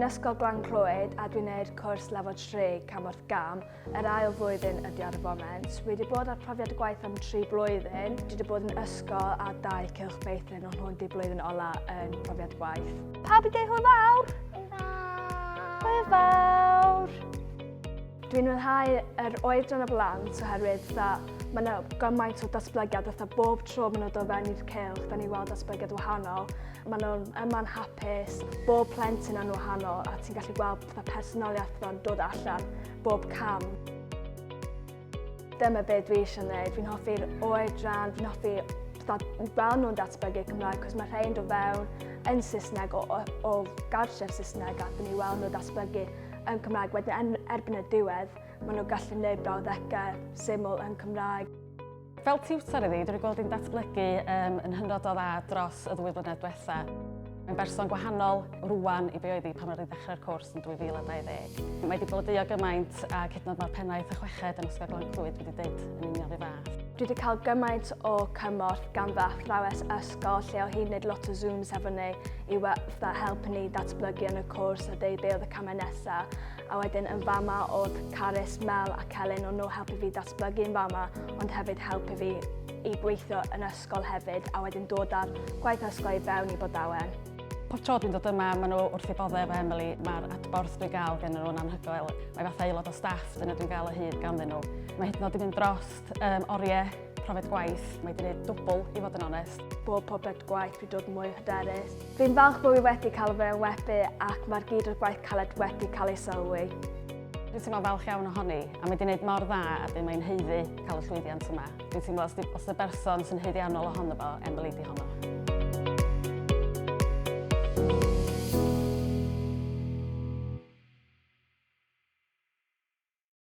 Dwi'n Ysgol Glan Clwyd a dwi'n neud cwrs lefel 3 cam wrth gam. Yr ail flwyddyn ydi ar y foment. Dwi wedi bod ar profiad gwaith am 3 blwyddyn. Dwi wedi bod yn ysgol a dau cylch meithrin ond hwn di blwyddyn ola yn profiad gwaith. Pawb i deud hwyl fawr! Hwyl fawr! Dwi'n mwynhau yr oedran y blant oherwydd fatha mae yna gymaint o datblygiad fatha bob tro maen nhw'n dod fewn i'r cylch, da ni'n weld datblygiad wahanol. Maen nhw'n yma'n hapus, bob plentyn yn wahanol a ti'n gallu gweld fatha personoliaeth fatha'n dod allan bob cam. Dyma be dwi eisiau gwneud. Fi'n hoffi'r oedran, fi'n hoffi fatha gweld nhw'n datblygu Cymraeg, cos mae rhai'n dod fewn yn Saesneg o, o, o gartref Saesneg a dyn ni weld nhw datblygu yn Cymraeg. Wedyn erbyn y diwedd, maen nhw'n gallu gwneud brawddegau syml yn Cymraeg. Fel tiwtor iddi, dwi wedi gweld hi'n datblygu um, yn hynod o dda dros y ddwy flynedd diwetha. Mae'n berson gwahanol rwan i be oedd hi pan oedd hi ddechrau'r cwrs yn 2020. Mae wedi blodeuo gymaint ac hyd yn oed mae'r pennaeth y chweched yn Ysgol Glan Clwyd wedi dweud yn union rhyw fath. Dwi wedi cael gymaint o cymorth gan fy athrawes ysgol lle oedd hi'n gwneud lot o Zooms efo ni i fatha helpu ni datblygu yn y cwrs a deud be oedd y camau nesaf. A wedyn yn fama oedd Carys, Mel a Celyn, o'n nhw helpu fi datblygu yn fama, ond hefyd helpu fi i gweithio yn ysgol hefyd, a wedyn dod â'r gwaith ysgol i fewn i Bodawen. Pob tro dwi'n dod yma, maen nhw wrth eu boddau efo Emily. Mae'r adborth dwi'n gael gen nhw'n anhygoel. Mae fatha aelod o staff, dyna dwi'n gael o hyd ganddyn nhw. Mae hyd yn oed wedi mynd dros um, oriau profiad gwaith. Mae wedi gwneud dwbl, i fod yn onest. Bob profiad gwaith dwi'n dod mwy hyderus. Fi'n falch bod fi wedi cael fy enwebu ac mae'r gyd o'r gwaith caled wedi cael ei sylwi. Dwi'n teimlo'n falch iawn ohoni a mae wedi gwneud mor dda a dyn mae'n haeddu cael y llwyddiant yma. Dwi'n teimlo os, os y berson sy'n haeddiannol ohono fo, Emily di honno.